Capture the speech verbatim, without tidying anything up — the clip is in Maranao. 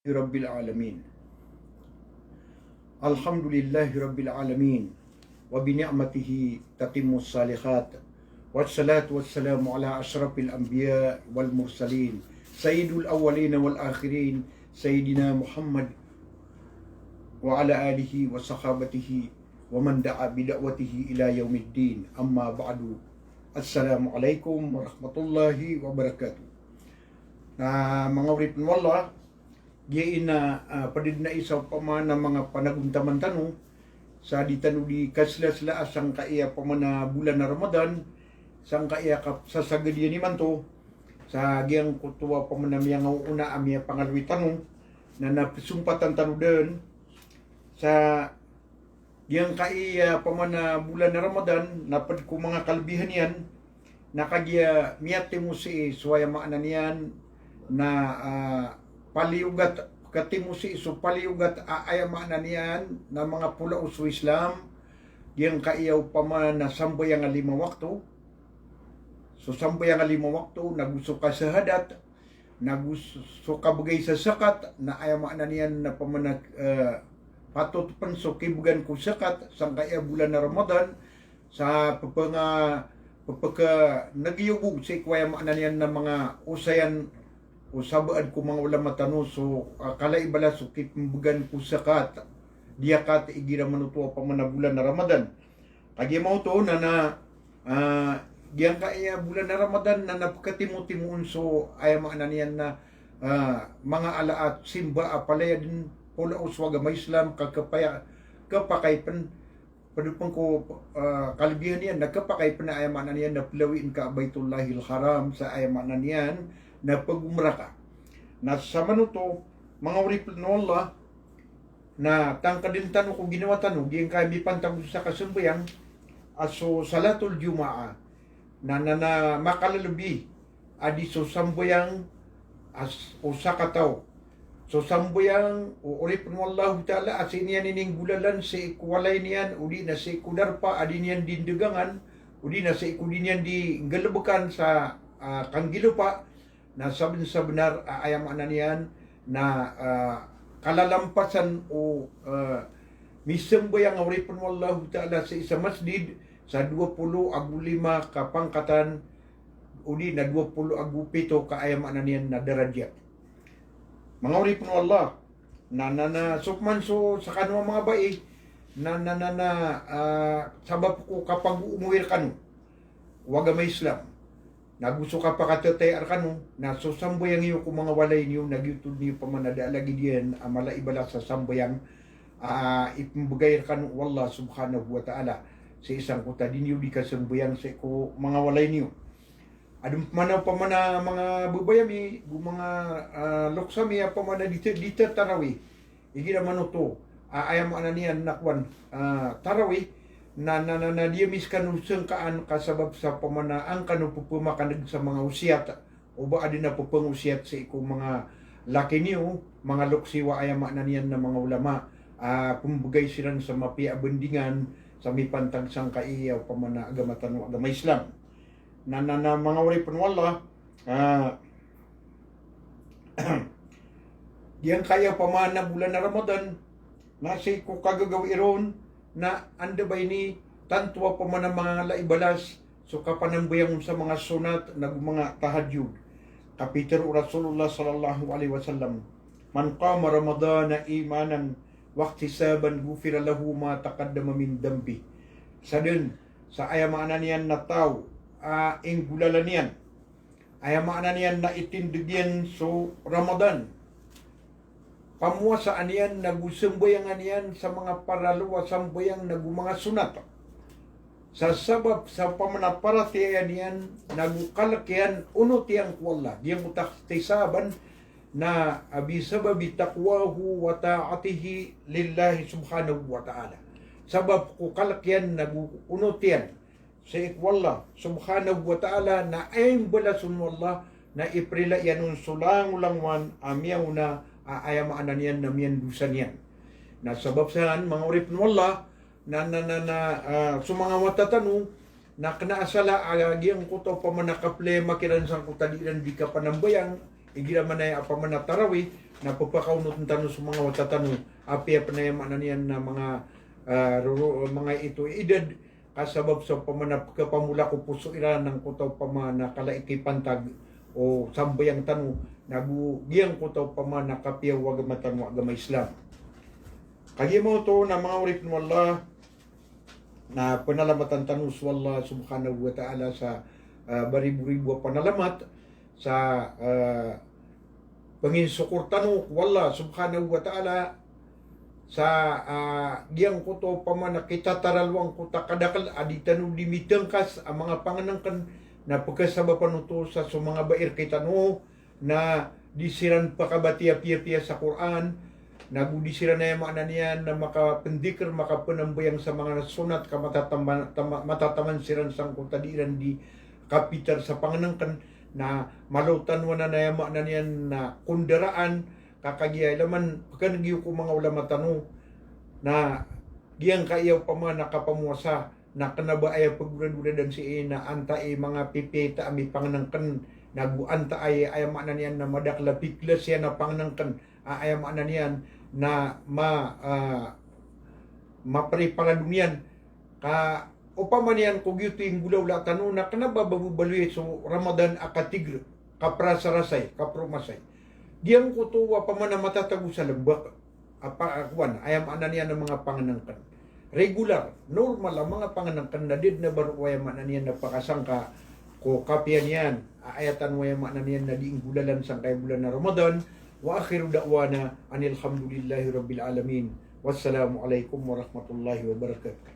Rabbil alamin. Alhamdulillahi Rabbil alamin. Wa bi ni'matihi tatimmus salihat. Wassalatu wassalamu ala asyrafil anbiya wal mursalin, sayyidul awwalina wal akhirin, sayyidina Muhammad wa ala alihi wa sahabatihi wa man da'a bi da'watihi ila yaumiddin. Amma ba'du. Assalamu alaikum warahmatullahi wabarakatuh. Na manga oripn o Allah, giya ina, ah, pd dn a isa opama na manga panagontaman tano, sa di tano di kaslasla a sangkaya opama na bolan a Ramadan, sangkaya kasasagad iyan imanto, sa giyangkoto a opama na miyangaoona a miyapangaloy tano, na na psompatan tano dn, sa giyangkaya opama na bolan a Ramadan, na pd ko manga kalbihan iyan, na kagiya miyatimo sii so aya maana niyan na, ah, paliyogat, katimo sii so paliyogat a aya maana niyan na manga polaos o Islam, giyangkaya opama na sambayang a lima wakto, so sambayang a lima wakto, nago so kasahadat, nago so kabgay sa zakat, na aya maana niyan na opama na, eh, patot pn so kibgan ko zakat, sangkaya bolan a Ramadan, sa ppanga, ppka, nagyobo sii ko aya maana niyan na manga osayan o sabaad ko manga ulama tano so, ah, kala i balas o kipmbgan ko zakat, diyakat igira manoto a opama na bolan a Ramadan. Kagiya maoto na na, ah, giyangkaya bolan a Ramadan na na pkatimotimoon so aya maana niyan na, ah, manga ala a simba a palaya dn polaos o agama Islam ka kepaya, kepakay pn, pd pn ko, ah, kalbihan iyan na kepakay pn a aya maana niyan na plawiin ka a Baitullahil Haram, sa aya maana niyan na pagomra ka. Na samanoto, manga oripn o Allah, na tangkdn tano ko ginawa tano giyangkaya mipantag sa kasambayang a so Salatul Jumaah, na, na, na makalalabi a di so sambayang a s-, o sakataw. So sambayang o oripn o Allahu Ta'ala a sii niyan ininggolalan sii ko walay niyan, odi na sii ko darpa a di niyan di ndagangan, odi na sii ko di niyan di nggalbkan sa, ah, kanggilopa, na sabn-, sabnar a aya maana niyan na, ah, kalalampasan o, ah, misambayang a oripn o Allahu Ta'ala sii sa masjid sa dowa polo ago lima ka pangkatan, odi na dowa polo ago pito ka aya maana niyan na darajat. Manga oripn o Allah, na, na, na, so pman so skano a manga bai, na, na, na, na, ah, sabap ko kapagoomowi rkano o agama Islam, nago so kapakatataya rkano, na so sambayang iyo ko manga walay niyo, na giyoto dn iyo opama na da a lagid iyan a mala i balas a sambayang a ipmbgay rkano o Allah subhanahu wa ta'ala sii sangkoto a di niyo di kasambayang sii ko manga walay niyo. Adn pman a opama na manga babay ami, go manga, ah, loks ami a opama na di ta-, di tatarawih igira manoto a aya maana niyan na kowan, ah, tarawih, na, na, na, na di ami skano sangkaan ka sabap sa opama na an kano ppmakan'g sa manga osiyat, o ba adn a ppangosiyat sii ko manga laki niyo, manga loks iyo a aya maana niyan na manga ulama, ah, pmbgay siran sa mapiya a bandingan sa mipantag sangkai a opama na agama tano a agama Islam. Na, na, na manga oripn o Allah, ah, giyangkaya opama na bolan a Ramadan, na sii ko kagagawii ron, na anda ba ini tanto a opama na mala i balas so kapanambayang on sa manga sonat nago manga tahajjud. Kapitharo o Rasulullah sallallahu alaihi wasallam, "Man qama Ramadana imanan wahtisaban ghufira lahu ma taqaddama min dhanbih." Sadn sa aya maana niyan na taw a inggolalan iyan, aya maana niyan na itindg iyan so Ramadan, pamowasaan iyan nago sambayangan iyan sa manga paralo a sambayang nago manga sonat, sa sabap sa opama na paratiyaya niyan nago kalk iyan, onot iyan ko Allah, giyangkoto a ihtisaban na, ah, bisababi taqwahu wa ta'atihi lillahi subhanahu wa ta'ala. Sabap ko kalk iyan nago onot iyan sii ko Allah subhanahu wa ta'ala, na aya imbalason o Allah na iprila iyan on so langolangowan a miyaona a aya maana niyan na miyandosa niyan. Na sabap san, manga oripn o Allah, na, na, na, na, ah, so manga wata tano na kna a sala a giyangkoto a opama na kaplema kiran sangkoto a di iran di kapanambayang, Igira man aya opama na tarawih, na pphakaonotn tano so manga wata tano, apiya pn aya maana niyan na manga, ah, roro, manga ito i idad, ka sabap sa opama na pkhapamolak o poso iran angkoto opama na kala i kipantag o sambayang tano, na bo giyangkoto opama na kapiya o agama tano a agama Islam. Kagiya maoto na manga oripn o Allah, na panalamatan tano so Allah subhanahu wa ta'ala sa, ah, baribo-ribo a panalamat, sa, ah, panginsokor tano ko Allah subhanahu wa ta'ala, sa, ah, giyangkoto opama na kitataralo angkoto a kadakl a di tano di mitngkas a manga pangnngkn, na pkhasabapan oto sa so manga bai rktano, na di siran pkabatiya piyapiya sa Qur'an, na bo di siran aya maana niyan na makapndikr, makapnambayang sa manga sonat ka matatama-, tama-, matataman siran sangkoto a di iran di kapitar sa pangnngkn, na malo tano anan aya maana niyan na kondaraan, ka kagiya ilaman pkhan'g iyo ko manga ulama tano, na giyangkaya opama na kapamowasa, na kna ba aya pgorad-oradan sii na antaa i manga pipita a mipangnngkn, na go antaa i aya maana niyan na madakl a pklas iyan a pangnngkn, a aya maana niyan na ma-, ah, mapriparado niyan. Ka opama niyan ko giyoto i nggolawla tano na kna ba babaloy so Ramadan a katigr, kaprasarasay, kapromasay. Giyangkoto opama na matatago sa lmbak a pa-, a kowan, aya maana niyan na manga pangnngkn. Regular, normal a manga pangnngkn na di dn a ba roo aya maana niyan na pakasangka ko kapiya niyan. A aya tano aya maana niyan na di nggolalan sangkaya bolan a Ramadan. Wa akhiru da'wana anil hamdulillahi rabbil alamin. Wassalamu alaikum warahmatullahi wabarakatuh.